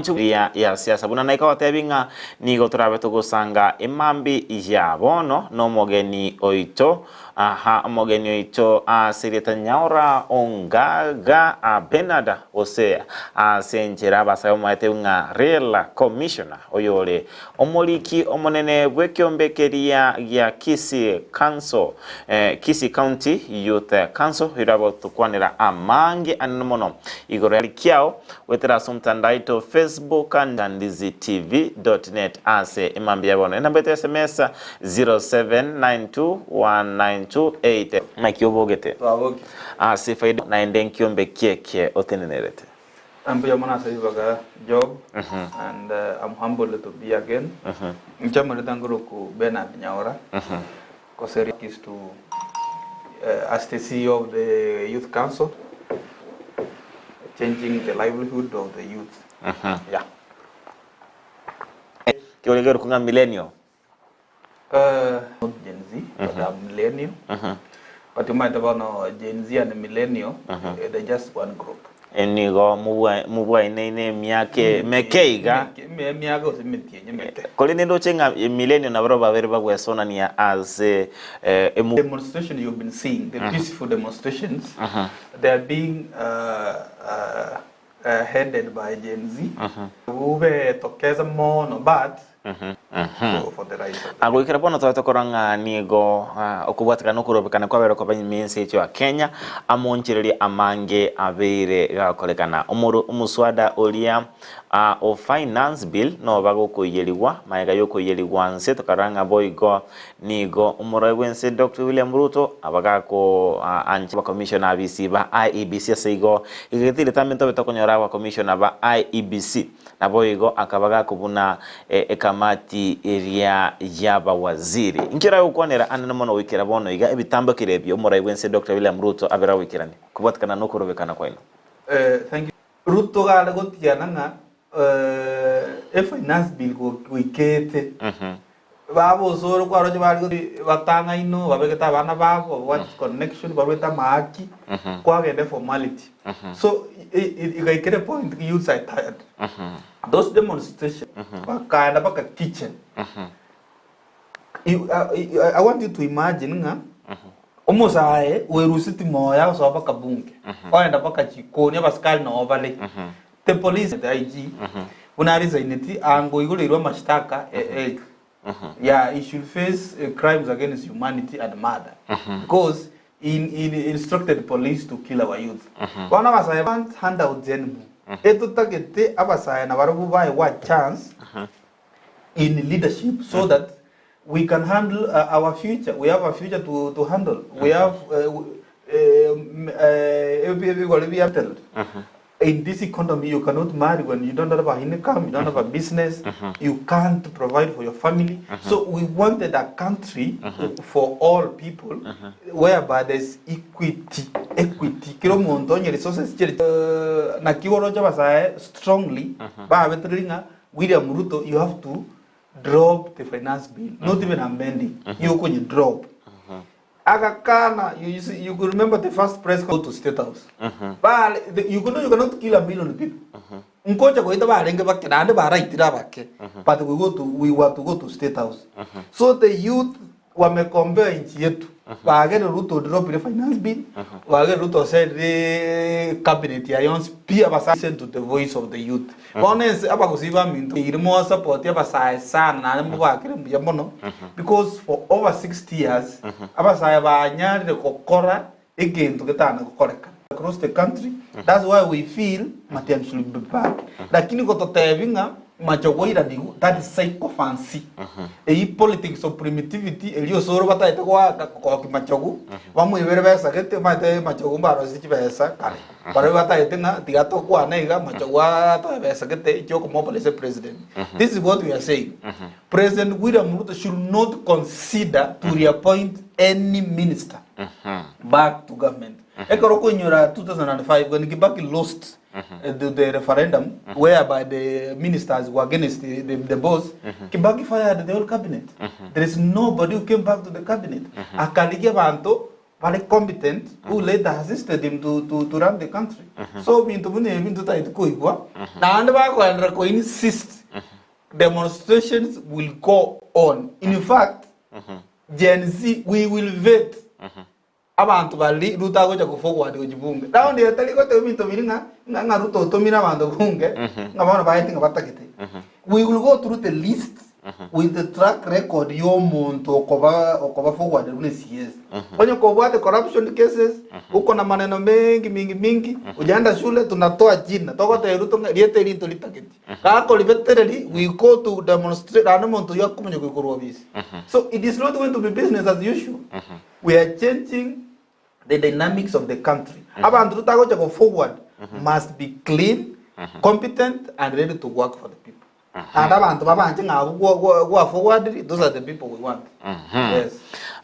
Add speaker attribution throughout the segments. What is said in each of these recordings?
Speaker 1: Inchuria ya siasa buna naika gotebi ng'a nigo torabe togosanga emambi ya bono nomogeni oito aha omogeni oito ase erieta Nyaora Ongaga Benard gose ase enchera abasae bamaete ng'a Real Commissioner oyore omoriki omonene bw'ekeombe keria gia Kisii Council Kisii County Youth Council oyore gotokwanera amange anene mono igoro ya kiao Goetera ase omotandao oito Facebook ndizitv.net ase emambia ya bono. Enamba yaito ya sms 07921928. Naki obogete
Speaker 2: Twabokia.
Speaker 1: ase efaida naende nkiombe ki eke otenenerete?
Speaker 2: Mbuya mono ase ribaga Job and I'm humbled to be again. Inche omorete nkoroku Bernard Nyaora gose is to as the CEO of the youth council changing the livelihood of the youth yeah.
Speaker 1: Kiore geruku ng'a millennial.
Speaker 2: Not Gen Z but I'm millennial but omanyete bono Gen Z and millennial they're just one group.
Speaker 1: Nigo mobwainaine emiaka emeke iga.
Speaker 2: Emiaka gose emetienyi emeke.
Speaker 1: Korende ndoche ng'a millennial nabarabwo babere bagwesonania ase emu.
Speaker 2: Demonstration you've been seeing, the peaceful demonstrations, they are being headed by Gen Z. Bubetokeza mono but for the rights of the
Speaker 1: Ah, goikera bono twabete korora ng'a nigo ah, okobwatekana na okorobekana kwabeire koba nyuma y'ense yaito ya Kenya, amonchereria amange abeire gakorekana. Omoro omoswada oria ah, o Finance Bill noba gokoiyerigwa, magega yokoiyerigwa nse tokarora ng'a boigo nigo omorai bw'ense Doctor William Ruto aba gako ah, ancha abakomishona abisi ba IEBC ase igo igegetire ritambe ntobe tokonyora abakomishona ba IEBC. Naboigo akaba gakobuna ekamati eria y'abawaziri. Inki oragokwanera anene mono goikera bono iga ebitambokero ebio omorai bw'ense Doctor William Ruto abere agoikerania kobwatekana nokorobekana kwaino?
Speaker 2: Thank you. Ruto gare gotiana ng'a e finance bill goikete Baba osoro kwaroche bare batang'aino babegete abana babo babwate connection barwete amahaki kwagenda eformality so igaikera epoint youths are tired those demonstration bakaenda mpaka kitchen you, I, I want you to imagine ng'a omosae weruseti moyo agosoa mpaka bunge oenda mpaka jikoni abasikari noo bare The police the IG buna aresigneti ango oigoreirwe amashtaka e yeah he should face crimes against humanity and murder because he, he instructed police to kill our youth. Bono abasae want handouts anymore. Etotagete abasae nabarobwo baegwa a chance in leadership so that we can handle our future. We have a future to, to handle. We have ebigori bia In this economy you cannot marry when you don't have an income, you don't have a business, you can't provide for your family. So we wanted a country for all people whereby there's equity, equity. Kira omonto onye resources chire naki oroche abasae strongly babetereri ng'a William Ruto you have to drop the finance bill, not even amending, yokonye drop. Agakana, you, you, see, you could remember the first press go to State House. Bare, the, you could know you cannot kill a million people. Nkocha goita barenge bake naende baraitire abake but we go to we were to go to State House. So the youth wamekomboa nchi yetu. Bagere Ruto drop the finance bill. Bagere Ruto said the cabinet ya yonsi pia basa listen to the voice of the youth. Bono ense abagusii baminto iri mo support abasae sana naende mobakere mbuya mono because for over 60 years abasae banyarire gokora egento getana gokorekana across the country that's why we feel Matiang'i should be back lakini gototebi ng'a machogoiranigu that is sycophancy Eyio politics of primitivity eria osoro batagete goaka kogokia machogu, bamoibere besa gete omanyete machogu mbaroseti chibesa kare. Barabwo batagete ng'a tiga tokwane iga machogu atoe besa gete chiokomopolice president. This is what we are saying. President William Ruto should not consider to reappoint any minister back to government. Ekero okoinyora 2005 when Kibaki lost the, the referendum whereby the ministers were against the, the, the boss, Kibaki fired the whole cabinet. There is nobody who came back to the cabinet. Akarigia abanto. Bare competent who later assisted him to, to, to run the country. So binto buna ebi ntotagete koigwa naende bakoenderera ko insist demonstrations will go on. In fact, Gen Z we will vet abanto bari Ruto agocha ko forward gochi bunge. Round eye tari goteba ebinto biri ng'a ng'a ng'a Ruto otomire abanto bunge ng'a bono baete ng'a batagete. We will go through the list with the track record y'omonto okoba okoba forward buna CS. Onye kobwate corruption cases, uko na maneno mengi mingi mingi, ujaenda shule tunatoa jina, togotebia Ruto ng'a rieta eri ntoritageti. Gakoribetereri, we go to demonstrate, naende omonto oyio akomanya goikorwa obisi. So it is not going to be business as usual. We are changing the dynamics of the country. Abanto totagocha go forward must be clean, competent and ready to work for the people. Naende abanto babanche ng'a abwo gwa- gwa- gwa forward, those are the people we want. Yes.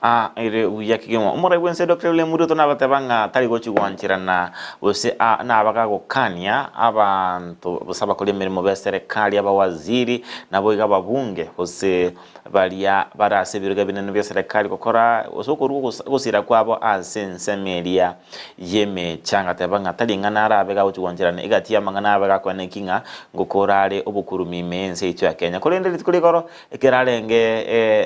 Speaker 1: Ah, ere buya kegima. Omorai bwense Dr. William Ruto nabateba ng'a tari gochi gwancherana gose ah, nabagagokania abanto gose abakori emeremo b'eserekari abawaziri naboigo ababunge gose Baria bare ase ebirogo ebinene bia serikali gokora gose okorua ogosira kwabo ase ensemo eria y'emechanga. Teba ng'a tari ing'ana arabe gagochia gwancherana egati y'amang'ana abe gakoena eki ng'a ngokora are obokurumi ime y'ense yaito ya Kenya. Korende rituko rigoro ekero arenge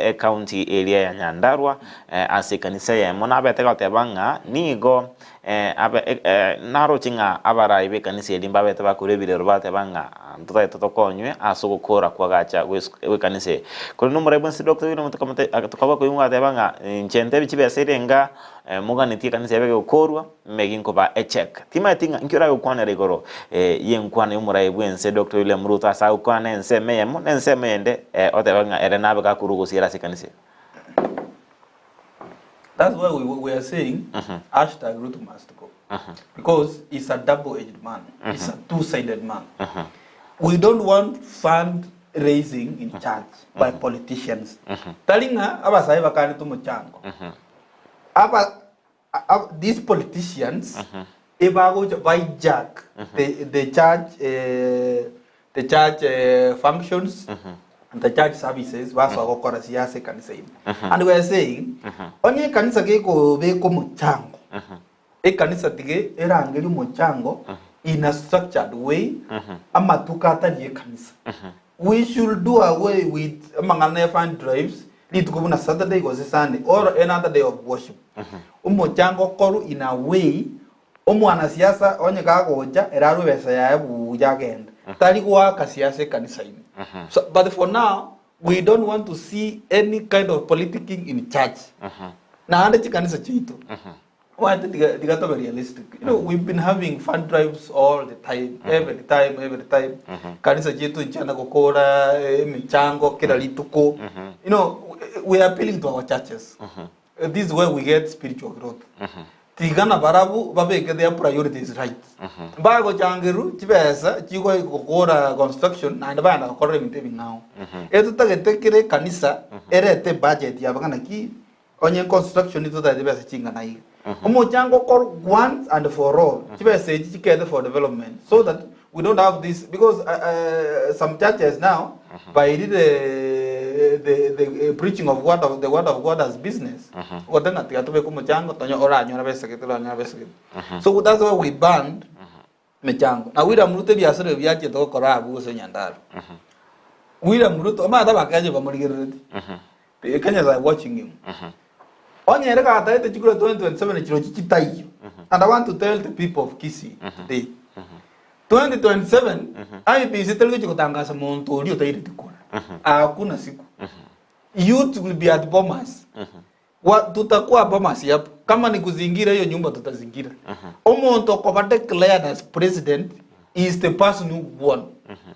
Speaker 1: ecounty eria ya Nyandarua ase ekanisa eyemo nabete goteba ng'a nigo Abe naroche ng'a abarai b'ekanisa eria mbabete bakure ebirero bateba ng'a ntotagete tokonywe ase ogokora kw'agacha gw'ekanisa eye. Korende omorai bwensi Doctor William tokaba koigwa agateba ng'a inche ntebi chibesa ere enga moganetie ekanisa ebe egokorwa, megi nkobaa echeck. Timanyeti ng'a inki oragokwanera igoro y'enkwana y'omorai bwense Doctor William Ruto ase agokwana ensemo eyemo na ensemo eyende oteba ng'a ere nabe gakorwa ogosiera ase ekanisa eye.
Speaker 2: That's why we, we are saying hashtag Ruto must go. Because he's a double-edged man. He's a two-sided man. We don't want fund raising in church by politicians. Tari ng'a abasae bakanete omochango. Aba these politicians ebagocha bahijack the, the church eh, the church eh, functions and the church services basoa gokora siasa ekanisa ime and we are saying onye ekanisa gekobeka omochango ekanisa tige erangerie omochango in a structured way amatuko atari ekanisa We should do away with amang'ana ya fund drives rituko buna Saturday gose Sunday or any other day of worship. Omochango okorwe in a way omwanasiasa onye kagocha ere arwe ebesa yaye buya agende. Tari goaka siasa ekanisa ime. So, but for now we don't want to see any kind of politicking in church. Naende chikanisa chiaito Omanyete tiga tiga tobe realistic. You know, we've been having fund drives all the time, every time, every time. Kanisa chietu nchiana gokora eh, emechango kila rituko. You know, we- we are appealing to our churches. Eh, This is where we get spiritual growth. Tiga na barabu babeke their priorities right. Mbagochangeru chibesa chigoi gokora construction naende baenda gokorera ebinto ebing'ao. Etotagete kera ekanisa erete budget yabo ng'a naki Onye construction totari chibesa ching'ana iga. Omochango okorwa once and for all, chibesa echi chikete for development so that we don't have this because uh, uh, some churches now bairire the, the preaching of word of the word of God as business. Ogote ng'a tiga tobeke omochango tonye oranyora besa gete oranyora besa gete. So that's why we banned mechango. Na William Ruto ebiasara ebi biachete gokora abwo gose Nyandarua. William Ruto omanyete abakenya bamorigerereti. The Kenyans are watching him. Onye ere gataete chikura 2027 chirochio chitaiyo. And I want to tell the people of Kisii today. 2027 IEBC teri gochia gotangasa monto oria otaireti kura. Hakuna siku. Youth will be at Bomas. Wa, tutakuwa Bomas hapo. Kama ni kuzingira hiyo nyumba tutazingira. Omonto okoba declared as president is the person who won.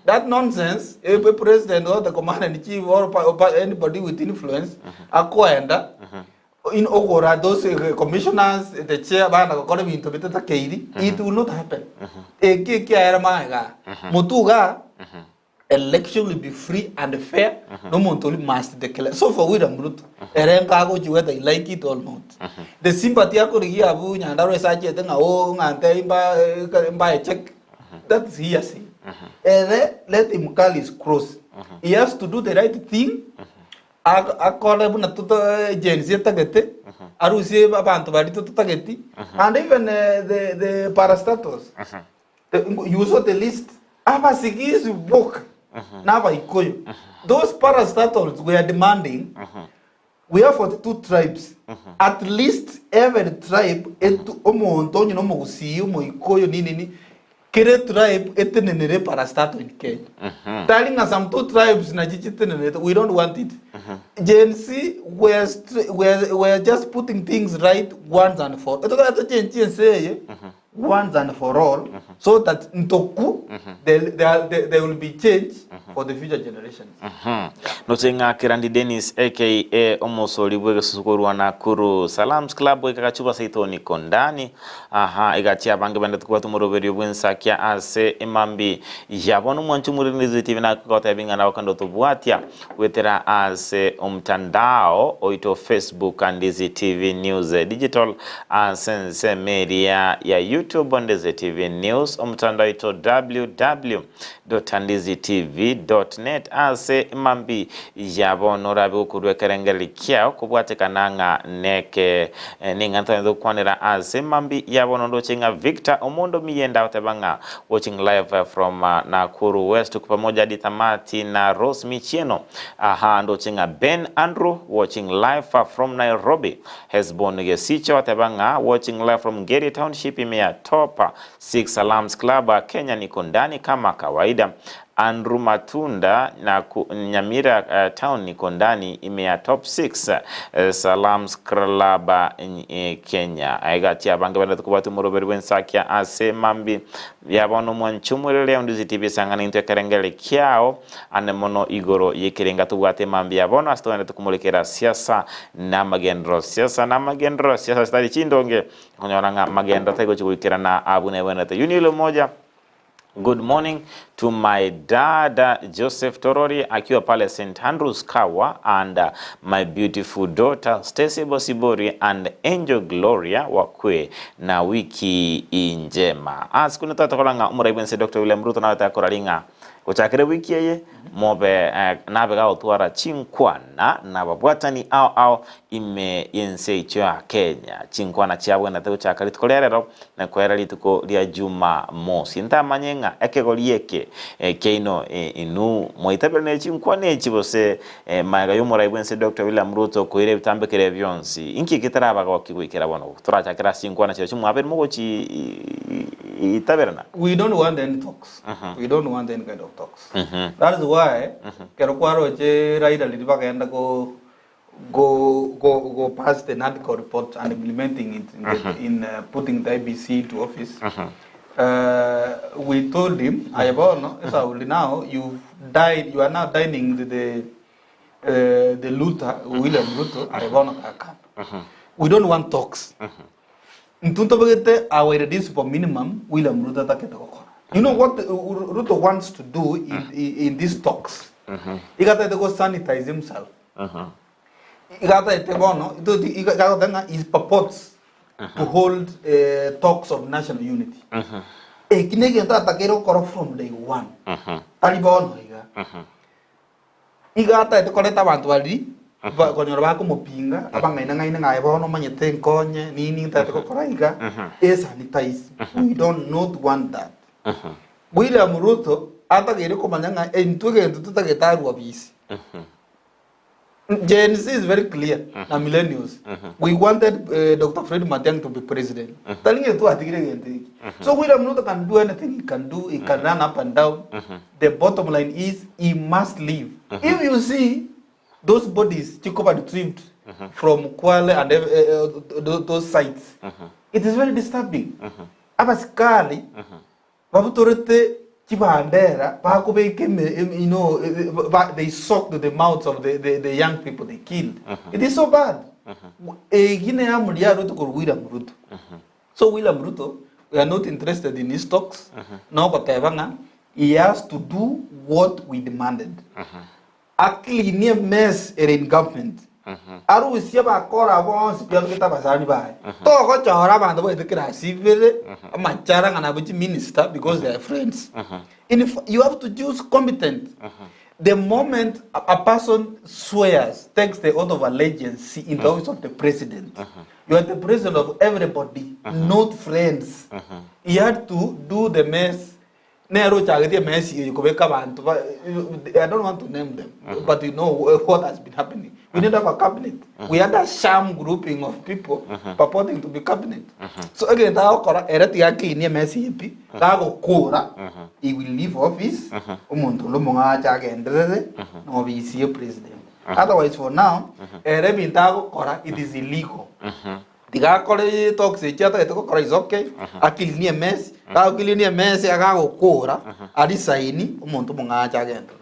Speaker 2: That nonsense, if a president or the commander in chief or pa, pa, anybody with influence akoenda in ogora those eh, commissioners, the chair bana gokora ebinto bitatakeiri, it will not happen. Eki ekiaera maega. Motuga Election will be free and fair, nomonto oria must declare. So for William Ruto, ere nkagochi whether he like it or not. The sympathy akorigia abwo Nyandarua ase achiete ng'a oh ng'a ntebi mba eh, mbae check. That's hearsay. Ere let him carry his cross. He has to do the right thing. Ak- akore buna toto Gen Z etagete, arusie abanto baria tototageti, and even eh, the, the parastatals, the, you saw the list, abasigisi boka na abaikoyo. Those parastatals were demanding, we have 42 tribes, at least every tribe etu omonto onye na omogusii, omoikoyo, nini nini, Kera etribe etenenere parastatal in Kenya. Tari ng'a some two tribes nachi chitenenerete, we don't want it. Gen Z we're, str- we're, we're just putting things right once and for all. Tochenchie ense eye once and for all so that ntoku there, there, there, there will be change for the future generations.
Speaker 1: Noche ng'a Kerandi Dennis aka omosori bw'egesusu korwa Nakuru Salams Club ekagachuba seito niko ndani Aha, egachia abange bendete kobwata omoroberio bw'ensakia ase emambi ya bono. Omwanchi omoriri TV nagotebia ng'a nabo kende otobwatia goetera ase omtandao oito Facebook Ndizi TV News Digital ase ensemo eria ya YouTube Ndizi TV News omtandao oito www.ndizitv.net ase emambi ya bono orabe gokorua ekerengererio kiao kobwatekana ng'a neke Ning'a ntonyete gokwanera ase mambi ya bono ndoche ng'a Victor Omondo Miyenda agoteba ng'a watching live from Nakuru West tuko pamoja hadi tamati na Rose Michieno aha ndoche ng'a Ben Andrew watching live from Nairobi Hesbon Gesicho ateba ng'a watching live from Ngeri Township ime ya Top 6 Salams Club Kenya niko ndani kama kawaida Andrew Matunda na ku, Nyamira uh, Town niko ndani ime ya top 6 uh, Salams Club uh, Kenya egati abange bandete kobwata omoroberi bw'ensakia ase mambi yabo nomwanchi omwerere Onduzi TV esang'ana intwe ekerengere kiao ane mono igoro y'ekerenga tobwate mambi ya bono ase togendete komorekera siasa namagendero siasa namagendero siasa zitari chindonge okonyora ng'a magendo tari gochi goikerana abwo nebwenerete Yuni moja. Good morning to my dad Joseph Torori akiwa pale St Andrews Kawa and my beautiful daughter Stacy Bosibori and Angel Gloria wakwe na wiki njema. Ase kune twatokola ng'a omorai bwense Dr. William Ruto nawe takorari ng'a gochakera wiki eye mobe eh, nabe gagotwara chinkwana na babwatani ao ao ime y'ense eicho ya Kenya. Chinkwana chiabwenerete gochaka rituko ria rero na koera rituko ria Jumamosi. Ntamanye ng'a ekegori eke kiaino inwe mwaitabire ne chinkwana echi gose magega y'omorai bw'ense Doctor William Ruto koira ebitambe keria bionsi. Inki getarabagokie goikera bono? Torachakere ase chinkwana chiria chimwabeire mogochiitaberana.
Speaker 2: We don't want any talks. We don't want any kind of talks. That is why kero kwaroche Raila riria bagenda go go go go pass the NADCO report and implementing it in, the, in uh, putting the IBC to office. Uh, we told him, Ayabono, Sauli, now you've died, you are now dining with the uh, the Luther, William Ruto, Ayabono Kaka. We don't want talks. Ntuntobegete our reduce for minimum William Ruto atakete gokora. You know what Ruto wants to do in, in, in these talks? Igatete go sanitize himself. Igatete bono, igatete ng'a he purports to hold uh, talks of national unity. Eki negento atakeire gokora from day one. Tari bono iga. Igatete koreta abanto bari konyora bakomopinga abang'aina ng'aina ng'aye bono omanyete nkonye nini ntagete gokora iga e sanitize. We don't not want that. William Ruto atageire komanya ng'a intwe egento totagete arwa bisi. Gen Z is very clear na millennials. We wanted uh, Dr. Fred Matiang'i to be president. Tari ng'e twatigire egento eki. So William Ruto can do anything he can do. He can run up and down. The bottom line is he must leave. If you see those bodies chikoba retrieved from Kwale and uh, those sites, it is very disturbing. Abasikari babutorete chibandera bakobeka eme you know they soaked the mouths of the, the, the young people they killed. It is so bad. Egi ne amri ya Ruto korwa William Ruto. So William Ruto, we are not interested in his talks. No goteba ng'a he has to do what we demanded. Acleanie mess ere in government. Arusie abakora bonsi pi abegete abasani baye. Togochora abanto baete class ibere amachara ng'a nabo chiminister because they are friends. In you have to choose competent. The moment a person swears, takes the oath of allegiance in the office of the president, you are the president of everybody, not friends. He had to do the mess. Nere ochagetie emess eye kobeka abanto ba I don't want to name them, but you know what has been happening. We didn't have a cabinet. We had a sham grouping of people purporting to be cabinet. So egento agokora ere tiga acleanie emess eye pi, gagokora, he will leave office, omonto onde omong'ache agenderere na ofisi ya president. Otherwise for now, ere ebinto agokora it is illegal. Tiga akore talks echi atagete gokora is okay, acleanie emess, gagocleania emess agagokora, aresign, omonto omong'ache agenderere.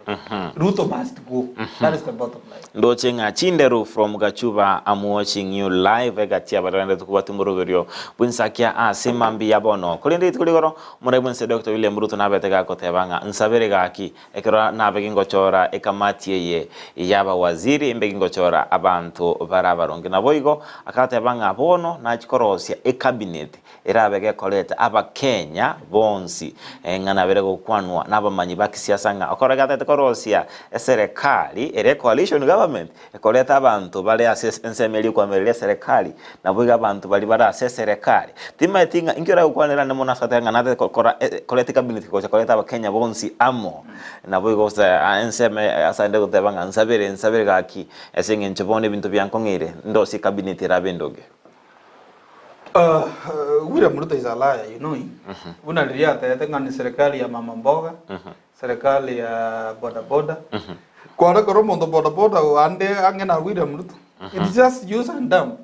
Speaker 2: Ruto must go, that is the bottom line.
Speaker 1: Ndoche ng'a chinderu from Gachuba am watching you live egati abarende tukubwati moroberio bw'ensakia ase mambia bono. Korende rituko rigoro omorai bwense Doctor William Ruto nabete gagoteba ng'a nsabere gaki ekero nabe gingochora ekamati eye y'abawaziri imbe gingochora abanto bare abaronge. Naboigo agateba ng'a bono nachia korosia ecabinet Erabe gekorete Abakenya bonsi ng'a nabere gokwanwa nabamanyi ba kisiasa ng'a okore gatete korosia eserekari ere coalition government ekoreta abanto bare ase ensemo eria ekoamereria eserekari naboigo abanto baria bare ase eserekari. Timaeti ng'a inki oragokwanera ande mono ase goteba ng'a natete kokora koreta ecabinet gocha koreta Abakenya bonsi amo naboigo gose ensemo ase aende goteba ng'a nsabere nsabere gaki ase eng'encho bono ebinto biankong'eire ndosie ecabinet erabe endoge.
Speaker 2: William Ruto is a liar, you know him. Buna riria atebete ng'a ni serikali ya mama mboga, serikali ya boda boda. Kware kora omonto boda boda ande ang'e na William Ruto. It's just use and dump.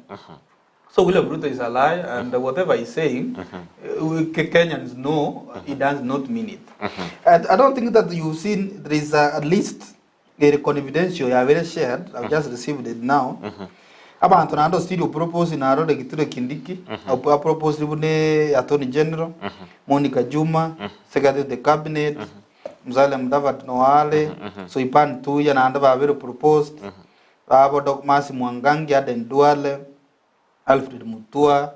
Speaker 2: So William Ruto is a liar and whatever he's saying, we Kenyans know he does not mean it. And I don't think that you've seen there is a list ere confidential yabere shared, I've just received it now. Abanto naende Osiri opropose narore Kithure Kindiki, aproposire buna Attorney General, Monica Juma, Secretary to the Cabinet, Musalia Mudavadi Noale, Soipan Tuya naende babere proposed, babo Doc Mercy Mwangangi, Aden Duale, Alfred Mutua,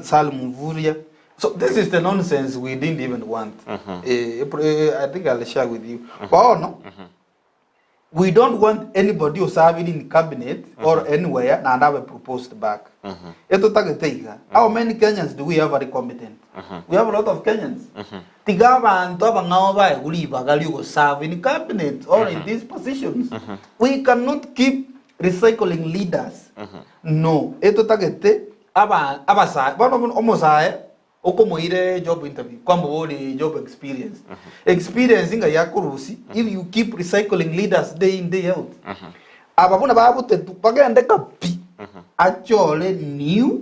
Speaker 2: Salim Mvurya. So this is the nonsense we didn't even want. I think I'll share with you. Bono, we don't want anybody who serving in cabinet or anywhere na have proposed back. Etotagete iga. How many Kenyans do we have very competent? We have a lot of Kenyans. Tiga abanto abang'ao baegwe ribaga riogoserve in cabinet or in these positions. We cannot keep recycling leaders no etotagete aba abasae bono buna omosae okomoira job interview kwamoboria job experience experience ng'ai akorusia if you keep recycling leaders day in day out aba buna bagotetwa bagende kapi achore new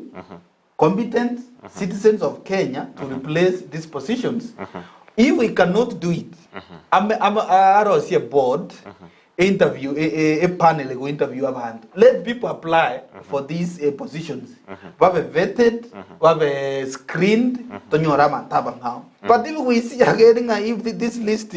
Speaker 2: competent citizens of Kenya to replace these positions. If we cannot do it, ame, ame, arosie board, interview, a, a, a panel go interview abantu. Let people apply for these positions. Babe vetted, babe screened, tonyora abantu abang'ao. But if we see again ng'a if this list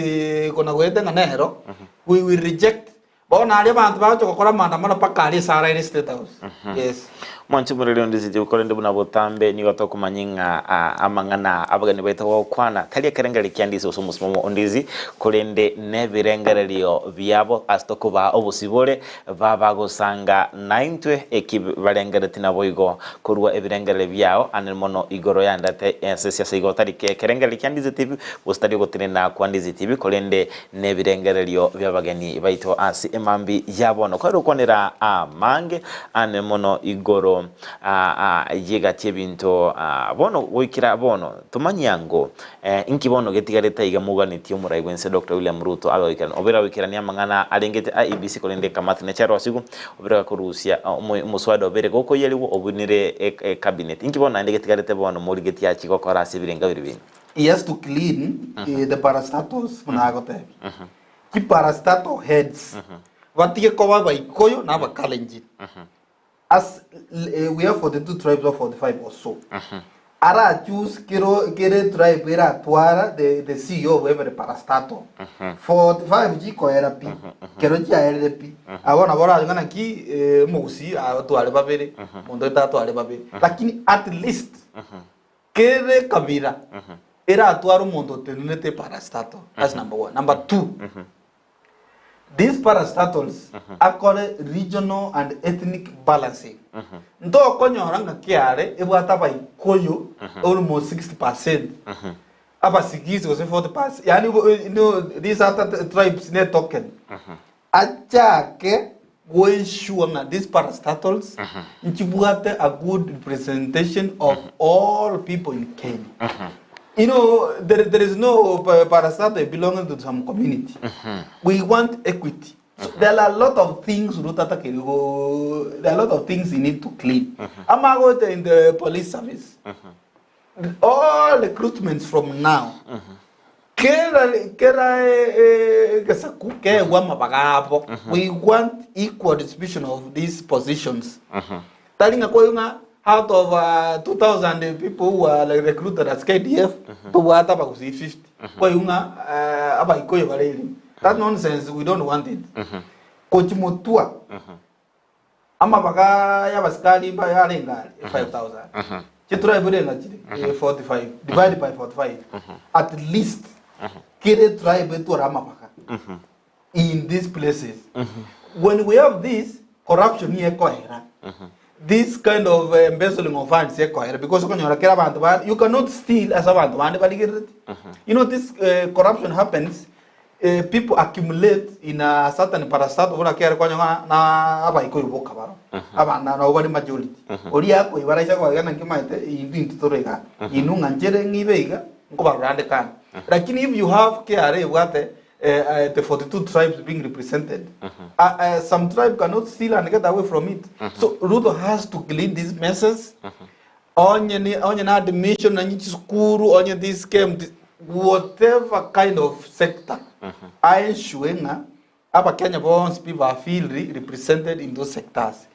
Speaker 2: kona goeta ng'a nero, we will reject Bono aria abanto bagocha gokora amaandamano mpaka aria esara ere State House. Yes.
Speaker 1: Mwanche omoreri onde Ziti, korende buna botambe nigo tokomanya ng'a amang'ana abageni baito gokwana tari ekerengererio kia Ndisi gose omosimamo o Ndisi, korende nebirengererio biabo ase tokobaa obosibore babagosanga naintwe eki barengereti naboigo korwa ebirengererio biao ane mono igoro yandete ase siasa igo tari ekerengererio kia Ndisi TV gose tari ogotenena kwa Ndisi TV korende Nebirengererio bi'abageni baito ase emambi ya bono. Kware gokwanera amange ane mono igoro y'egati y'ebinto bono goikera bono. Tomanyia ango inki bono getigarete aiga moganetie omorai bw'ense Doctor William Ruto abe goikerania. Obere agoikerania amang'ana arengete IEBC korende ekamati nechiarosigu obere gakorusia omoswada obere gokoiyerigwa obunire ecabinet. Inki bono naende getigarete bono morigetie achie gokora ase ebirenga biria binde?
Speaker 2: He has to clean the parastatals buna agotebia. Chi parastatal heads batige koba abaikoyo na abakalenjin. As we have 42 tribes or 45 or so. Ara choose kero kere tribe eratwara the, the CEO of every parastatal. 45 chikoera pi. Kero chiaerire pi. Abo nabo orabe ng'a naki eh, omogusii atware babere, omonto oito atware babere. Lakini at least Kere ekabira eratware omonto otenenete eparastato. That's number one. Number two, These parastatals akore regional and ethnic balancing. Ntokonyora ng'a kiare ebwate abaikoyo almost 60%, abasigisi gose 40%, yaani no these other tribes ne token. Achake go ensure ng'a these parastatals nchibwate a good representation of all people in Kenya. You know, there, there is no parastatal belonging to some community. We want equity. So there are a lot of things Ruto atakiri go, there are a lot of things he need to clean. Ama go in the police service. All recruitments from now. Kera kera egesaku keegwe amabaga abo. We want equal distribution of these positions. Tari ng'a koigwa ng'a out of 2000 people who are like recruited as KDF, tobwate abagusii 50. Koigwa ng'a abaikoyo bare erimo. That nonsense we don't want it. Kochimotua Amabaga y'abasikari mbaye arenge are 5000. Chitribe renga chire 45 divide by 45 at least kere tribe etware amabaga in these places. When we have this corruption nigo ekoera. This kind of embezzling of funds ekoera because okonyora kera abanto ba you cannot steal ase abanto bande barigerereti. You know this corruption happens People accumulate in a certain parastatal buna kere konya ng'a na abaikoyo boka baro abana nabo bari majority oria akoiba araisa koba iga naki omanyete intwe intwe tore igaa inwe ng'a nchere ng'ibe iga nkobarora ande kando lakini if you have KRA ebwate the 42 tribes being represented some tribe cannot steal and get away from it so Ruto has to clean these messes Onye ni onye na admission nonye chisukuru onye this came this, whatever kind of sector a ensure ng'a abakenya bonsi pi ba feel represented in those sectors.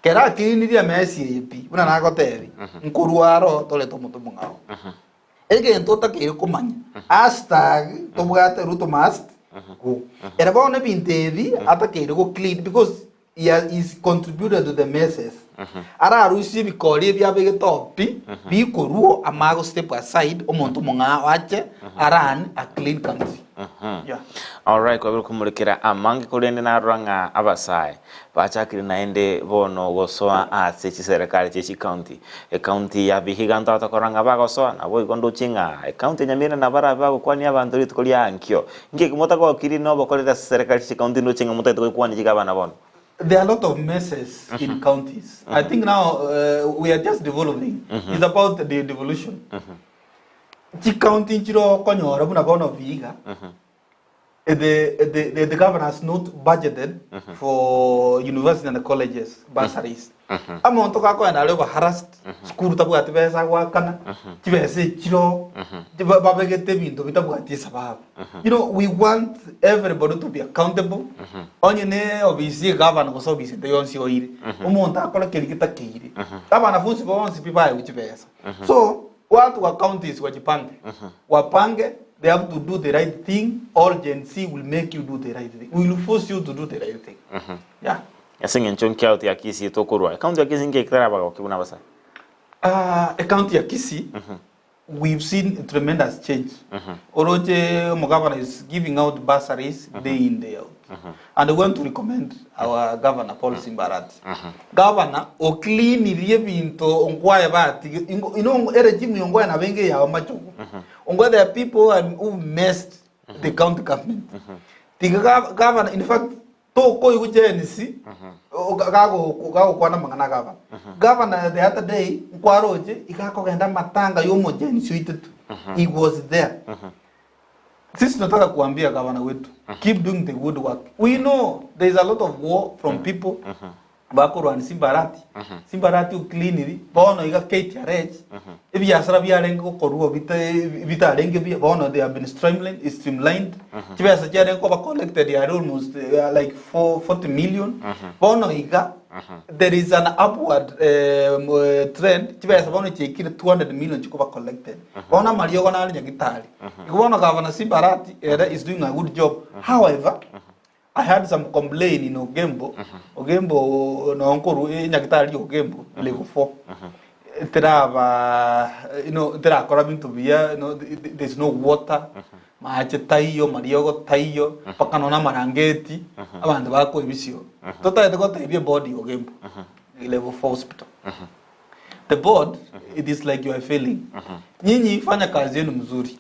Speaker 2: Kera akinirie emesi eye pi buna nagotebi nkorwa aro torete omonto omong'ao. Egento otakeire komanya hashtag tobwate Ruto must go. Ere bono ebinto ebi atakeire go clean because He has is contributed to the messes. Ararusie ebikori ebi abegete oo pi, bikorwa amago step aside, omonto omong'ao ache a run a clean country. Yeah.
Speaker 1: Alright, kwabire komorekera amange korende narora ng'a abasae bachakire naende bono gosoa ase chiserekari chie chicounty. Ecounty ya Vihiga ntobwate korora ng'a bagosoa, naboigo ndoche ng'a ecounty ya Nyamira nabarabe bagokwania abanto rituko ria ankio. Inki motagokiri nobokoreri ase serikali chi'chicounty ndoche ng'a motagete goikwania chigabana bono?
Speaker 2: There are a lot of messes in counties. I think now we are just devolving. It's about the devolution. Chicounty nchire okonyora buna bono Vihiga, the, the, the, the governor has not budgeted for university and colleges bursaries. Amonto gakoenda aria oba harassed, sukuru tabwati besa agoakana, chibesa echiro, babegete ebinto bitabwati esababu. You know, we want everybody to be accountable. Onye ne obisi ye governor gose obisi ende yonsi oire, omonto akore keria getakeire. Abanafunzi bonsi pi baegwe chibesa. So, watu wa counties wajipange. Wapange, they have to do the right thing or Gen Z will make you do the right thing. We will force you to do the right thing. Yeah.
Speaker 1: Ase eng'encho nkiaote ya Kisii tokorwa. Ekaunti ya Kisii nki ekitarabagokia buna abasae?
Speaker 2: Ah, ecounty ya Kisii we've seen tremendous change. Oroche omogavana is giving out bursaries day in day out. And we want to recommend our governor Paul Simbarati. Governor ocleanirie ebinto Ongwae batige ingo- you know eregimu ya Ongwae nabo enge yago machogu. Ongwae there are people who, are, who messed the county government. Tiga gov- governor in fact Tokoigwa Genesis gagokwana amang'ana a gavana. Gavana the other day nkwaroche iga akogenda amatanga ya omogenisi oitetu. He was there. Sisi tunataka kuambia gavana wetu keep doing the good work. We know there is a lot of war from people bakorwania Simbarati. Simbarati ocleaniri bono iga KTRH ebiasara biarenge gokorwa bitarenge buya bono they have been streamlined, streamlined. Chibesa chiarenge koba collected yare almost like 40 million. Bono iga there is an upward trend chibesa bono chiaikire 200 million chikoba collected. Bono amariogo nare nyagitari. Igo bono Governor Simbarati ere is doing a good job. However, I had some complain in Ogembo, Ogembo noo nkorwa enyagitari ya Ogembo level 4. Teraba you know, terakora binto buya, you know, there's no water, mache taiyo, mariogo taiyo, mpaka nonya amarangeti, abanto bakoa ebisio. Totagete gotebia eboard ya Ogembo, level 4 hospital. The board, it is like you are failing. Nyinyi fanya kazi yenu mzuri.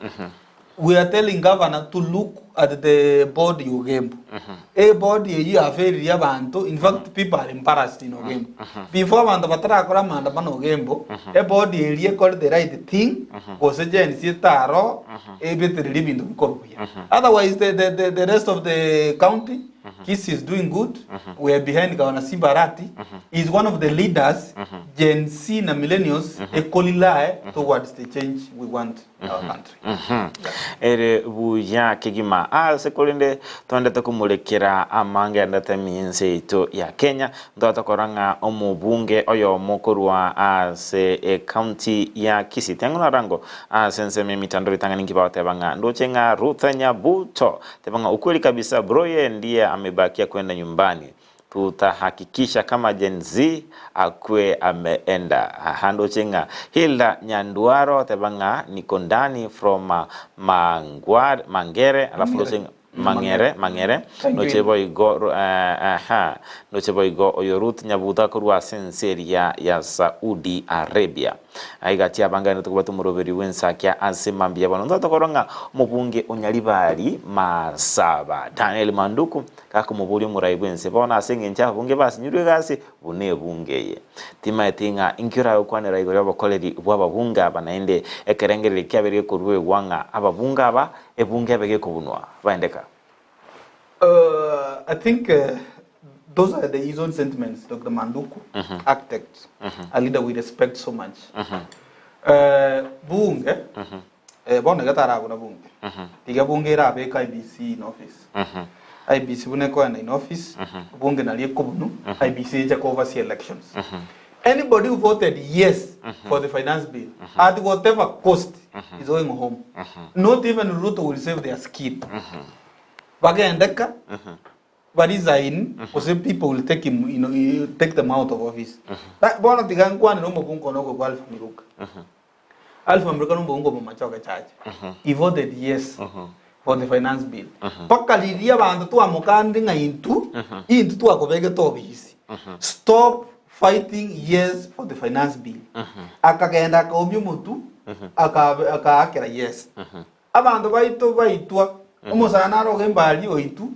Speaker 2: We are telling governor to look at the board ya Ogembo. E board eyio yafailirie abanto, in fact people are embarrassed in Ogembo. Before abanto batarakora amaandamano Ogembo, e board eria ekore the right thing, gose Gen Z etaro, ebetererie ebinto bikorwe buya. Otherwise the, the, the, the rest of the county, Kisii is doing good, we are behind Governor Simba Arati, he is one of the leaders Gen Z na millennials ekorilae towards the change we want. in our country.
Speaker 1: Ere buya kegima ase korende twendete komorekera amange endete eminse yaito ya Kenya ntotokora ng'a omobunge oyomo korwa ase ecounty ya Kisii tiang'o narango ase ensemo emitandao ritang'ani nki bagoteba ng'a ndoche ng'a Ruth Nyabuto teba ng'a ukweli kabisa bro ye ndiye amebakia kwenda nyumbani Tutahakikisha kama Gen Z akwe ameenda. Aha ndoche ng'a Hilda Nyanduaro teba ng'a niko ndani from Mangwar, Mangere alafu ndoche ng'a Mang'ere, Mang'ere,
Speaker 2: Thank you,
Speaker 1: ndoche
Speaker 2: Hilda.
Speaker 1: boigo ru- eh, aha, ndoche boigo oyo Ruth Nyabuta korwa ase ense eria ya Saudi Arabia. Aiga tiabangaine tokobwata omoroberi bw'ensakia ase mambia bono. Ntotokorora ng'a omobunge o Nyaribari Masaba Daniel Manduku Gakomoboria omorai bw'ense bono ase engencho y'ababunge basinyirwe egasi buna ebunge eye. Timaeti ng'a inki oragokwanera igoro y'obokoreri bw'ababunge aba naende ekerengererio kiabeire gekoruegwa ng'a ababunge aba ebunge ebe gekobunwa. Baendeka.
Speaker 2: I think those are the his own sentiments Doctor Manduku, architect, a leader we respect so much. Bunge bono iga tarabuna bunge, tiga bunge erabeke IEBC in office. IEBC buna ekoenda in office, bunge nario ekobunu, IEBC eche ko oversee elections. Anybody who voted yes for the finance bill at whatever cost is going home. Not even Ruto will save their skin. Bagendeka, ba resign gose people will take him, you know, take them out of office. Bono tiga nkwanere omobunge one okogwa Alpha Miruka. Alpha Miruka nomobunge omomachoge chache. He voted yes for the finance bill. Mpaka riria abanto twamokanire ng'a intwe, intwe twakobegete obisi. Stop fighting yes for the finance bill. Akagenda akaumia omotwe, aka- akaakera yes. Abanto baito baitwa, omosani are ogemba aria oitwe,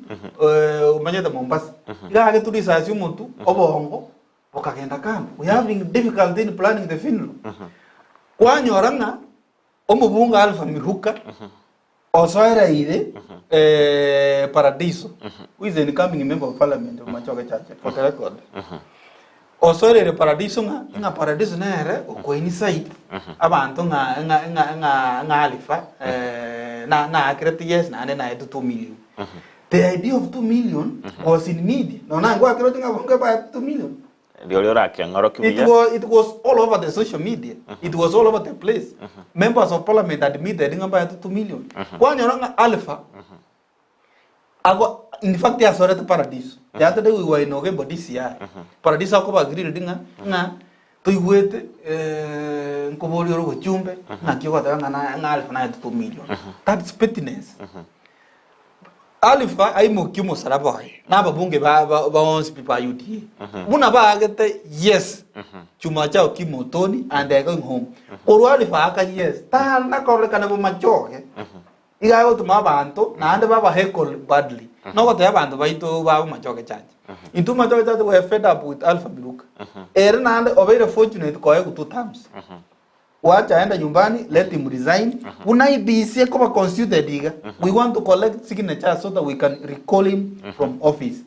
Speaker 2: eh, omanyete Mombasa. Iga agetwe risasi omotwe, obongo, Bokagenda kando. We having difficulty in planning the funeral. Kwanyora ng'a omobunge Alpha Miruka osoereire eh, Paradiso, who is an incoming member of parliament of Machoge Church, for the record. Osoereire Paradiso ng'a ng'a Paradiso nere okoincite abanto ng'a ng'a ng'a ng'a ng'a Alpha eh, na naakerete yes naende naetwe 2 million. The idea of 2 million was in media. Nonya naye ngwakerete ng'a bonge baete 2 million.
Speaker 1: Rirorio orakeng'orokia
Speaker 2: It
Speaker 1: buya.
Speaker 2: was, it was all over the social media. It was all over the place. Members of parliament admitted ng'a mbaete 2 million. Kwanyora ng'a Alpha ago in fact asorete paradiso. The other day we were in Ogembo DCI. Paradiso akoba grilled ng'a ng'a toigwete eh, nkoboria ore obochumbe ng'aki ogoteba ng'a na- ng'a Alpha naete 2 million. That's pettiness. Alifa aimokie omosalaba oye na ababunge ba bonsi pi ba UDA buna baagete yes chuma chao kimotoni and they are going home. Korwa Alifa aaka yes tana kororekana bomachoge iga agotuma abanto naende baba heckle badly nogotebia abanto baito ba bomachoge church. Intwe machoge church we are fed up with Alpha Miruka. Ere naende obeire fortunate koegwa two terms. Wacha aende nyumbani, let him resign. Buna IEBC ekoba constituted iga, we want to collect signatures so that we can recall him from office.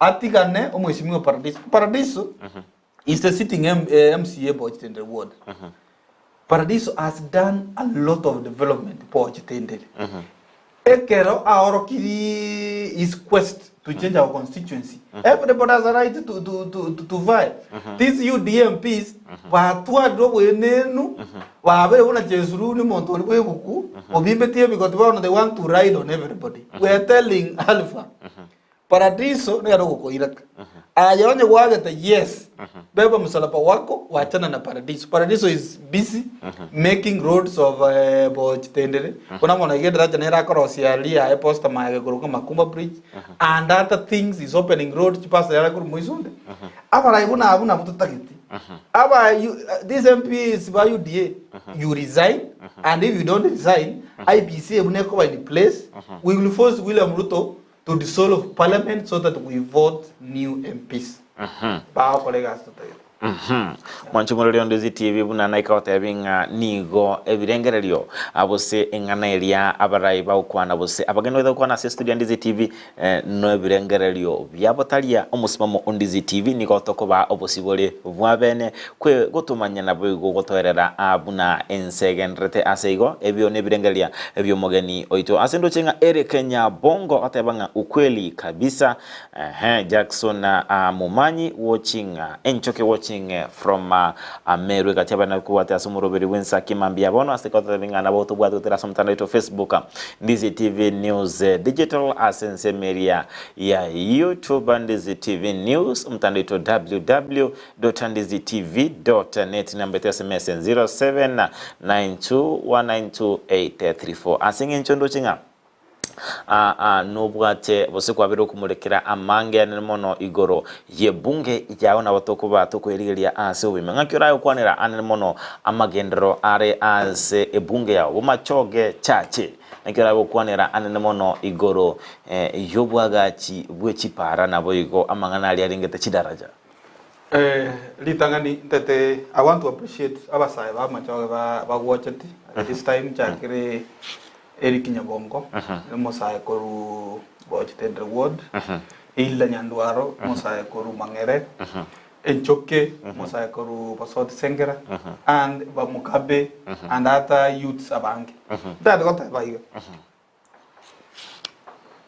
Speaker 2: Atigane omweshimiwa Paradiso. Paradiso is the sitting M, eh, MCA Bochitendere ward. Paradiso has done a lot of development Bochitendere. Ekero aorokirie his quest to change our constituency, everybody has a right to, to, to, to, to vie. These UDA MPs batwarire obwenenu babere buna Chesuru omonto oria bw'ebuku obimbetie ebigoti bono they want to ride on everybody. We are telling Alpha Paradiso nere ogokoireka. Aye onye gwagete yes, beba msalaba wako wachana na Paradiso. Paradiso is busy making roads of eh, bochitendere. Buna mono iga edaraja nere akorosia aria aye posta maega korwa Makumba Bridge and other things is opening roads chipastor yare korwa Moisonde. Abarai buna abwo nabwo totagete. Aba you, these MPs ba UDA you resign and if you don't resign IEBC buna ekoba in place we will force William Ruto To dissolve parliament so that we vote new MPs. Bagokora egasi totagete.
Speaker 1: Mwanche omoreri onde Ndizi TV buna naika gotebi ng'a nigo ebirengererio gose eng'ana eria abarai bagokwana gose abageni baito gokwana ase estudio ya Ndizi TV eh, no ebirengererio biabo taria omosimamo o Ndizi TV nigo tokobaa obosibore bwa bene kwe gotomanya naboigo gotoerera ah, buna ense egendererete ase igo ebio nebirengereria ebi'omogeni oito ase ndoche ng'a Eric Nyabongo agoteba ng'a ukweli kabisa ehe Jackson ah, Momanyi watching ah, Enchoke watching eh, from ah, Ameru egati abana kobwate ase omoroberi bw'ensaki mambia bono ase goteba ng'a nabo tobwate gotera ase omotandao oito Facebook ah, Ndizi TV News eh, Digital ase ensemo eria ya YouTube Ndizi TV News omotandao oito www www.ndizitv.net namba yetu ya sms 0792192834 ase eng'encho ndoche ng'a ah, ah, nobwate gose kwabere okomorekera amange anene mono igoro y'ebunge yao nabo tokoba tokoerigeria ase obogima ng'aki oragokwanera anene mono amagenderero are ase ebunge yao bomachoge chache naki oragokwanera anene mono igoro eh, y'obwagachi bwe chipara naboigo amang'ana aria arengete chidaraja.
Speaker 2: Ritang'ani ntete I want to appreciate abasae ba Machoge ba bagwocheti at this time nchakire Eric Nyabongo ere omosae korwa Bochitendere ward, Hilda Nyandwaro omosae korwa Mang'ere, Enchoke omosae korwa Bosoti Sengera and ba Mugabe and other youths abange. Ntagete goteba iga.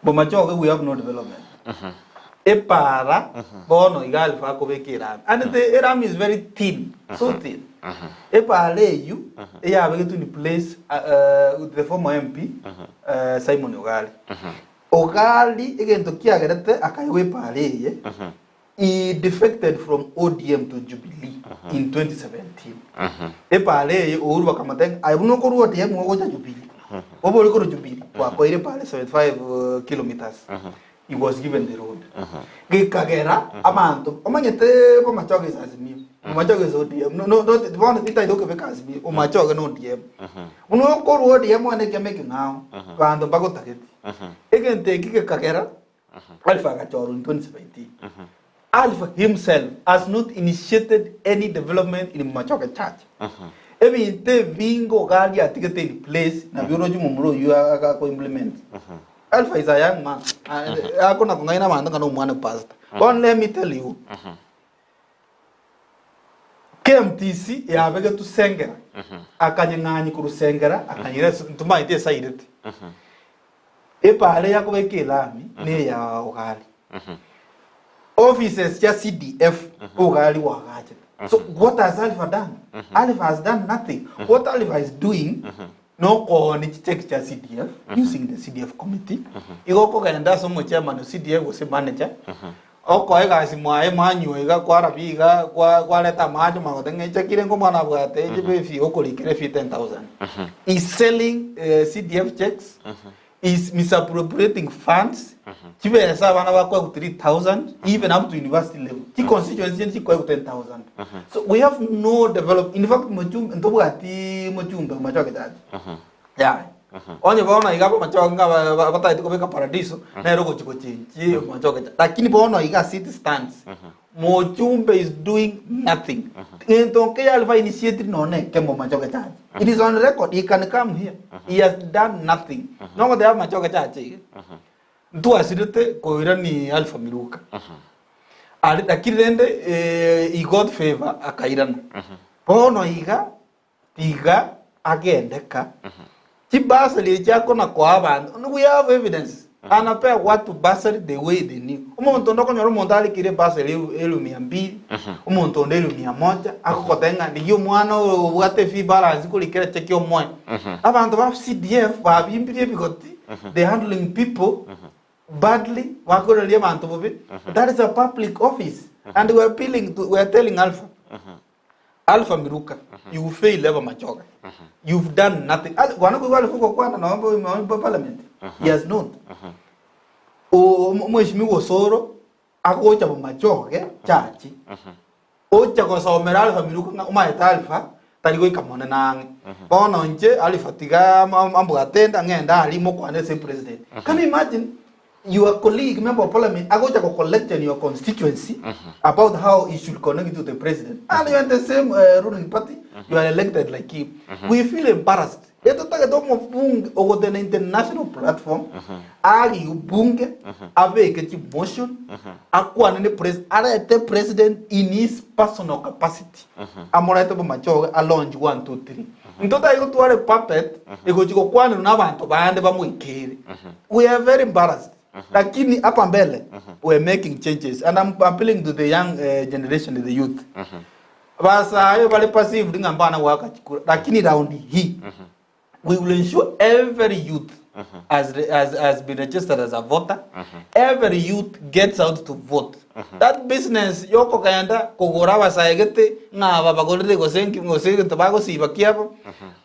Speaker 2: Bomachoge we have no development. Epara bono iga Alpha akobeka erami. And the erami is very thin, so thin. Epara eywo eyabegetwe in place uh, with the former MP uh, Simon Ogali. Ogali egento kiagerete akaegwa epara eye He defected from ODM to Jubilee in 2017. Epara eye Uhuru bakamotebia ng'a aye buna okorwa ODM ogocha Jubilee, obe ore korwa Jubilee twakoeire epara 75 kilometres. He was given the road. Gekagera abanto omanyete Bomachoge is Azimio, Bomachoge is ODM. No, no, not bono titaete okobeka Azimio, Bomachoge na ODM. Buna okorwa ODM one ekiama ekeng'ao, banto mbagotageti. Egento eki gekagera Alpha agachorwa in 2017. Alpha himself has not initiated any development in Machoge Church. Ebinto ebinge Ogali atigete in place nabio oroche momura oyio ako implement. Alpha is a young man. Akona kong'aina abanto ng'a nomwana pastor. Bono let me tell you, KMTC yabegetwe Sengera, akanyeng'anyi korwa Sengera akanyira ase ntomaete esairete. Epaara eyakobeka elami neya Ogali. Offices chia CDF Ogali oagachete. So what has Alpha done? Alpha has done nothing. What Alpha is doing nokooni chicheki chia CDF using the CDF committee. Igo okogenda ase omochairman o CDF gose manager okoa egasi mwaye mwanywa iga kwarabia iga kwa kwareta amache omanya ng'a echeki renge omwana abwate echibe efee okorikera efee 10,000. He's selling eh, CDF checks is misappropriating funds chibesa abana bakoegwa 3000 even up to university level chi constituency chinde chikoegwa 10000 so we have no develop in fact mochumbe ntobwati mochumbe machoge chache yaya onye bono iga machoge ng'a ba- ba- batagete kobeka paradiso nere ogochi gochenchi machoge chache lakini bono iga as it stands Mochumbe is doing nothing. Gento nke yalifa initiated nonye ekemo Machoge Church. It is on record, he can come here. He has done nothing. Nogoteba Machoge Church iga. Ntwasirete koirani Alpha Miruka. Ari lakini rende eh, he got favor akairana. Bono iga Tiga agende ka. Chibasari echi akona koa abanto, we have evidence. Anapea watu basari the way they knew. Omonto onde okonyora omonto arekeire ebasari elu mia mbili, omonto onde elu mia moja, agogotebia ng'a rigia omwana oyo obwate fee balance korikera cheki omoe. Abanto ba CDF babimbirie ebigoti, they handling people. badly, bakoreria abanto bobe, that is a public office and we are appealing to, we are telling Alpha, Alpha Miruka, you fail ever Machoga. You've done nothing. Al- Kwana koigwa Alpha ogokwana nonya nonya parliament. He has not. O- omo- Omweshimiwa Osoro agocha bomachoge chachi. Ocha gosomera Alpha Miruka ng'a omaete Alpha tari goika monene ang'e. Bono inche Alpha tiga am- am- ambwate enda ng'ende aria mokwane ase president. Can you imagine your colleague member of parliament agocha go lecture in your constituency about how he should connect to the president and you are in the same ruling party you are elected like him. We feel embarrassed. Etotagete omobunge ogotena international platform arie bunge abeke chimotion akwane ne pres arete president in his personal capacity amorete bomachoge alaunch 1 2 3 ntotari gotwara epuppet egochi gokwanerwa na abanto bande bamoikere. We are very embarrassed lakini hapa mbele we are making changes and I'm appealing to the young generation the youth. Abasae bare perceived ng'a mbana goaka chikura lakini round hii we will ensure every youth has, re- has, has been registered as a voter every youth gets out to vote that business yokogenda kogora abasae gete ng'a aba bagorire gose nki gose egento bagosiba kiabo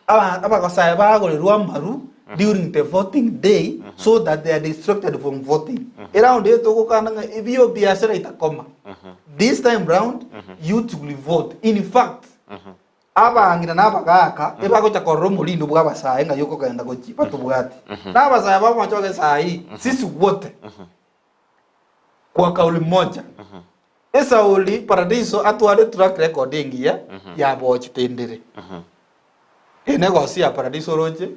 Speaker 2: aba- abasae bagorerwa amaru during the voting day so that they are distracted from voting eround eye togokana ng'a ebio biashara itakoma This time round youth will vote. In fact, abang'ina na abagaaka ebagocha korora omorindo bw'abasae ng'ai okogenda gochia batobwati. Na abasae bamochoge saii sisi wote kwa kauli moja. Esauli Paradiso atware track record engiya ya bochitendere. Eye negosi ya Paradiso oroche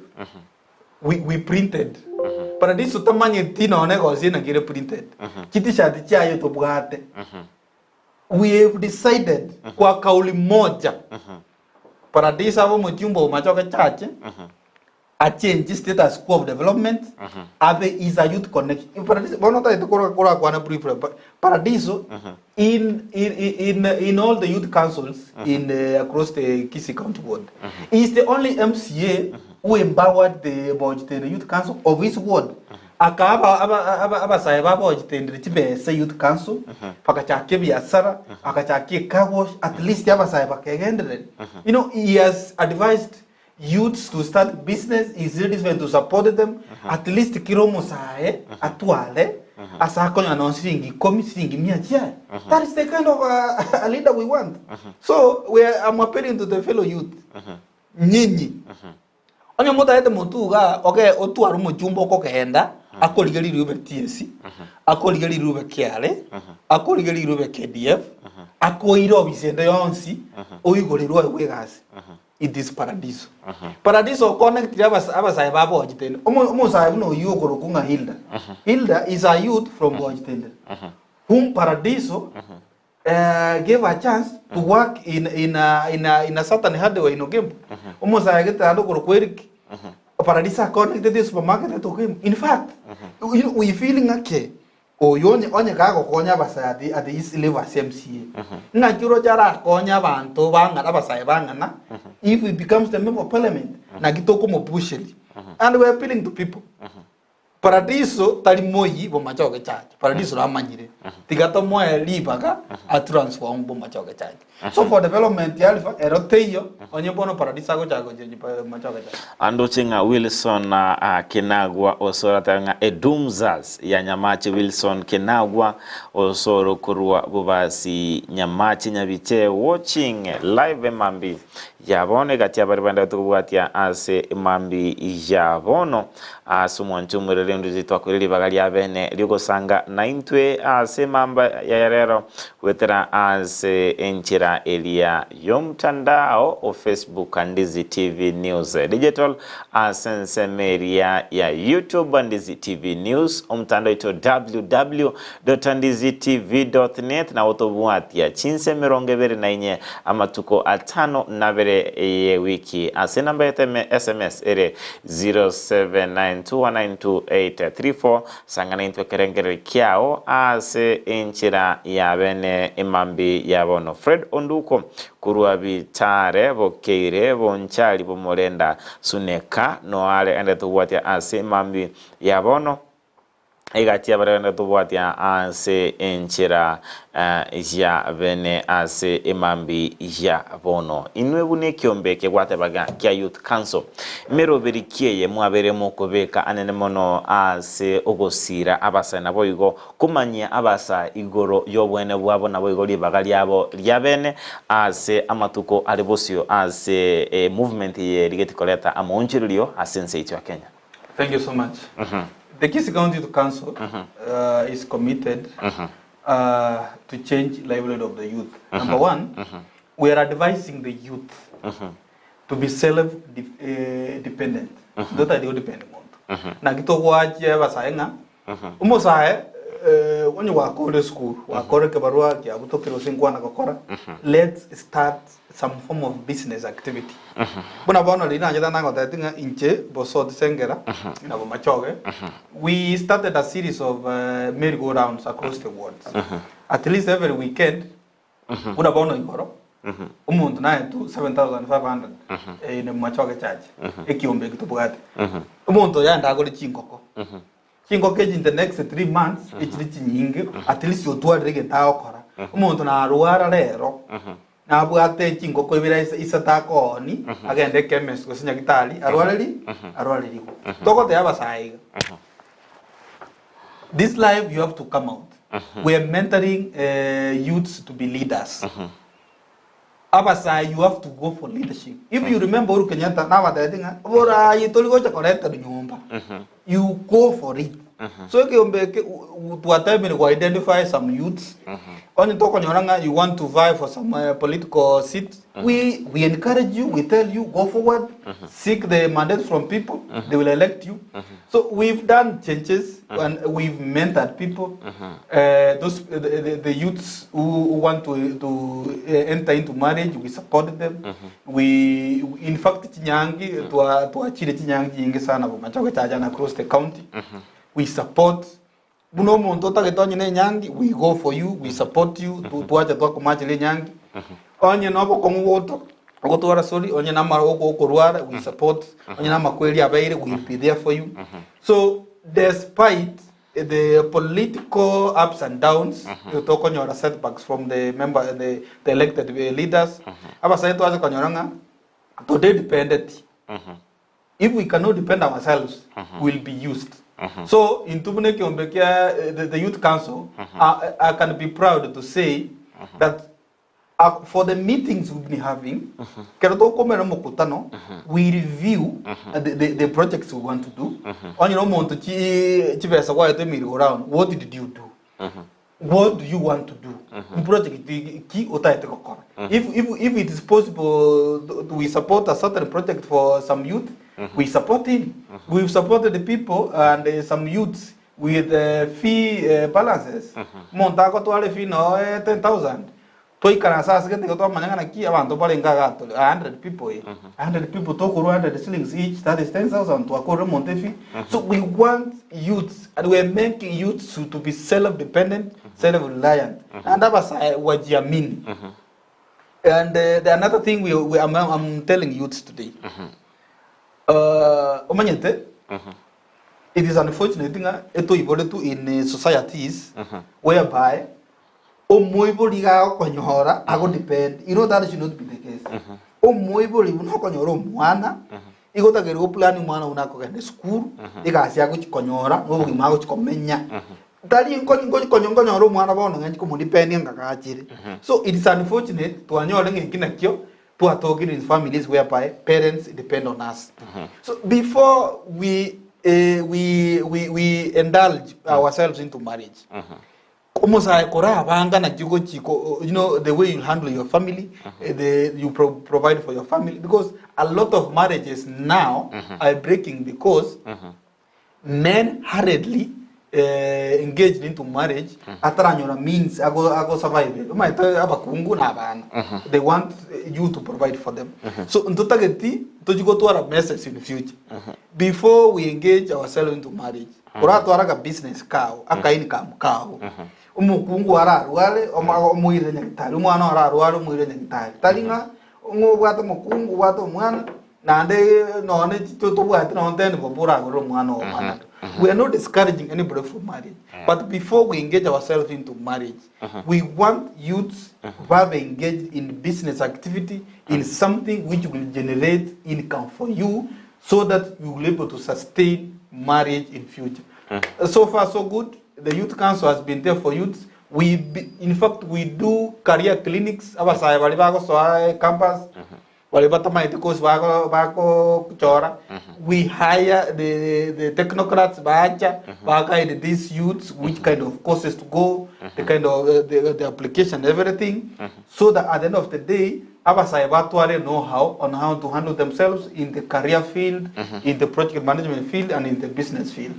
Speaker 2: we, we printed. Paradiso tamanyeti nonya egosi naki ere printed. Chitishati chiaye tobwate. We have decided kwa kauli moja. Paradiso abe omochumba o Machoge Church achange status quo of development abe is a youth connection. Paradiso bono otagete kora korakwana briefly Paradiso in, in, in, in all the youth councils in across the Kisii County Board he is the only MCA who empowered the Bochitende Youth Council of his ward akaba aba- aba- abasae ba Bochitendere chibesa youth council bagachakia ebiasara agachakia car wash at least abasae bakegenderera you know he has advised youths to start business he is ready even to support them at least kira omosae atware ase akonyora nonye siringi ikomi siringi mia chiaye that is the kind of a leader we want so we are, I'm appealing to the fellow youth nyinyi onye motaete motu igaa oge otware omochumba okogenda akorigerie riube TSC akorigerie riube KRA akorigerie riube KDF akoire ofisi ende yonsi oigorerwe oegwe egasi It is paradiso. Paradiso okonectire abas- abasae ba Bochitende. Omo- Omosae buna oyio okorokwa ng'a Hilda. Hilda is a youth from Bochitende. Whom Paradiso eh, gave a chance to work in, in, a, in, a, in a certain hardware in Ogembo. Omosae gete ande okorokwa Eric. Paradiso akonectete supermarket at Ogembo. In fact, you know, we feel ng'a ke Oyo onye onye gagokonya abasae at the, at his level as MCA. Ng'aki oroche arakonye abanto bang'ana abasae bang'ana if he becomes the member of parliament naki tokomopusheria. And we are appealing to people. Paradiso tari moyi bomachoge church. Paradiso ramanyire. Tiga tomoe ribaga atransform bomachoge church. So for development ya Alpha ero teiyo onye bono Paradiso agochaka gochengi bomachoge church.
Speaker 1: Andoche ng'a Wilson Kinagwa osorata ng'a Edumzas ya Nyamache Wilson Kinagwa osoro korwa Bobasi Nyamache Nyabiche watching live emambi ya bono egati abare baenderete kobwatia ase emambi ya bono ase omwancho omorere nduche twakoire ribaga ria bene riogosanga naintwe ase emamba ya rero goetera ase enchera eria Y'omtandao o Facebook Ndizi TV News Digital ase ensemo eria ya YouTube Ndizi TV News, omotandao oito www.ndizitv.net nabo tobwatia chinsa 24 amatuko atano nabere y'ewiki ase enamba ya SMS ere 0792192834 Sang'ana intwe ekerengererio kiao ase enchera ya bene emambi ya bono. Fred Onduko korwa Bitare Bokeire Bonchari Bomorenda Suneka noare ende tobwatia ase emambi ya bono. Egati y'abarende tobwatia ase enchera ya bene ase emambi ya bono. Inwe buna ekiombe kegwatebaga kia Youth Council, emeroberi ki eye mwabeire mokobeka anene mono ase ogosiira abasae naboigo komanyia abasae igoro y'obwene bwabo naboigo ribaga riabo ria bene ase amatuko are bosio ase emovement eye rigeti koreta amaonchorerio ase ense yaito ya Kenya?
Speaker 2: Thank you so much. The Kisii County Youth Council is committed to change livelihood of the youth. Number one, we are advising the youth to be self dependent. Totari go depend monto. Naki togwachia abasae ng'a omosae onye gwakore esukuru, gwakore ekebarua kiabutokire gose nkwana gokora, let's start some form of business activity. Buna bono riria nanchete nagotebeti ng'a inche Bosoti Sengera na Bomachoge, we started a series of merry go rounds across the wards. At least every weekend, buna bono igoro, omonto naetwe 7500 eh, na Bomachoge church, ekiombe eki tobwate. Omonto oyo aende agore chingoko. Chingoko echi in the next 3 months echire chinyinge, at least otwarire egento agokora. Omonto narwara rero, Nabwate chingoko ibere isato akooni, agende ekemesi gose nyagitari, arwareri arwarerigwe. Togotebia abasae iga, this life you have to come out. We are mentoring youths to be leaders. Abasae you have to go for leadership. If you remember Uhuru Kenyatta nabatebetie ng'a borayi tori gocha koreterwa nyomba. You go for it. So ekeombe eke twatemire go identify some youths. Onye tokonyora ng'a you want to vie for some political seat, we we encourage you, we tell you go forward, seek the mandate from people, they will elect you. So we've done changes and we've mentored people. Those the, the, the youths who, who want to, to enter into marriage, we support them. We in fact chinyangi twa twachire chinyangi chinyinge sana bomacha gochachana across the county. We support buna omonto otagete onye na enyangi we go for you we support you tu- twacha twakomachera enyangi onye na obokong'u goto ogotwara sorry onye na amara oko- okorwara we support onye na amakweri abeire we be there for you so despite The political ups and downs tokonyora setbacks from the member the, the elected leaders abasae twache konyora ng'a tode dependeti if we cannot depend ourselves we will be used so intwe buna ekiombe kia the, the youth council I, I can be proud to say that For the meetings we've been having, kero tokomera omokutano, we review the, the, the projects we want to do. Onye na omonto chi chibesa gwaetwe emiri go round, what did you do? What do you want to do? Project ki otaete gokora? If, if, if it is possible to, we support a certain project for some youth, we support him. We've supported the people and some youths With fee balances, omonto agotwara efee noo 10,000, twaikaransa ase gete igo twamanya ng'a naki abanto barenge iga tore 100 people eh, 100 people tokorwa 100 shillings each that is 10,000 twakorire omonto efee. So we want youths and we are making youths to be self dependent, self reliant, naende abasae wajiamini. And the another thing we, we, I'm, I'm telling youths today, omanyete It is unfortunate ng'a etoiboretwe in societies whereby omoibori iga agokonyora ago depend. You know that should not be the case. Omoibori buna okonyora omwana, igo otakeire go plan omwana buna akogenda esukuru, egasi agochi konyora, na obogima agochi komenya. Tari nkonyi nkonyi konyo nkonyora omwana bono ng'a nchi komodepend ng'agachire. So it is unfortunate twanyore ng'a eki nakio Twatokire in families whereby parents depend on us. So before we, eh, we, we, we indulge ourselves into marriage, omosae korabanga naki gochi ko- you know the way you handle your family eh, the you pro provide for your family because a lot of marriages now are breaking because Men hurriedly engaged into marriage ataranyora means ago ago survive omanyete abakungu na abana they want you to provide for them so ntotageti tochi gotwara messes in future before we engage ourselves into marriage oratwara aka business kao aka income kao omokungu ararware oma omoirere nyagitari omwana ararware omoirere nyagitari tari ng'a ng'a obwate omokungu obwate omwana Naende nonye tobwati nonye ten bob oragorere omwana oo panado. We are not discouraging anybody from marriage, but before we engage ourselves into marriage, we want youths babe engaged in business activity, in something which will generate income for you so that you will able to sustain marriage in future. So far so good, the youth council has been there for youths. We be, in fact we do career clinics abasae baria bagosoa campus baria batamaeti course bago bagochora we hire the, the technocrats bacha ba guide these youths which kind of courses to go the kind of the, the application everything so that at the end of the day Abasae batware know-how on how to handle themselves in the career field, in the project management field and in the business field.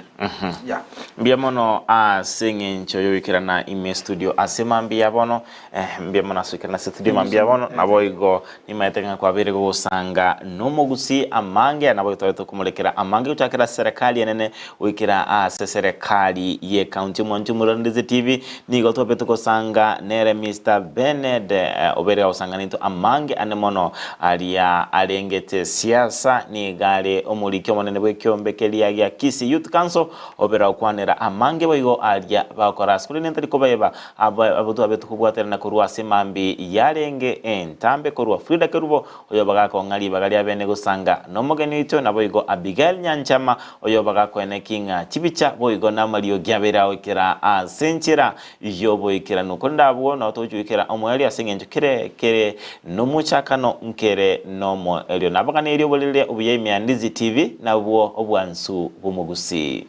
Speaker 2: Yeah.
Speaker 1: Mbuya mono ase eng'encho yogoikerana ime studio ase mambia bono eh, mbuya mono ase goikerana ase studio
Speaker 2: Thank you
Speaker 1: mambia
Speaker 2: so
Speaker 1: bono
Speaker 2: much.
Speaker 1: naboigo nimaete ng'a kwabeire gogosanga nomogusi amange naboigo twabete tokomorekera amange gochakera ase serikali enene Goikera ase serekari ye county omwanchi omorandete TV nigo twabete gosanga nere Mister Bened obeire gagosanga naintwe amange ane mono aria arengete siasa nigo are omoriki omonene bw'ekiombe keria gia Kisii Youth Council obere gokwanera amange boigo aria bagokora ase korende ntari kobaeba abwo twabete kobwaterana korwa ase mambi yarenge entambe korwa Frida Kerubo Oyobagakong'a ribaga ria bene gosanga nomogeni oito, naboigo Abigail Nyanchama, oyobaga-koeneki ng'a chibicha boigo namariogi abeire agoikera ase enchera y'oboikeranu. Korende abwo nao togochia goikera omoerio ase engencho kere kere nomochakano nkere nomoerio. Nabaganeirie oborereria obuya ime ya Ndizi TV, nabwo obwansu bw'omogusii.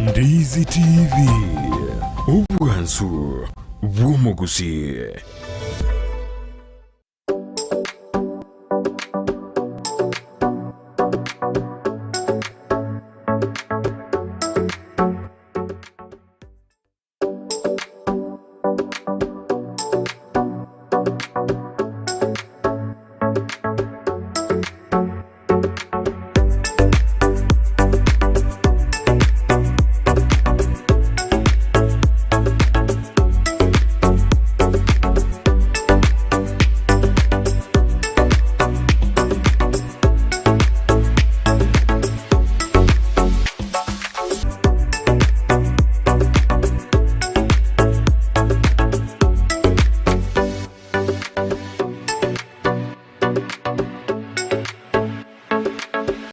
Speaker 3: Ndizi TV, obwansu bw'omogusii.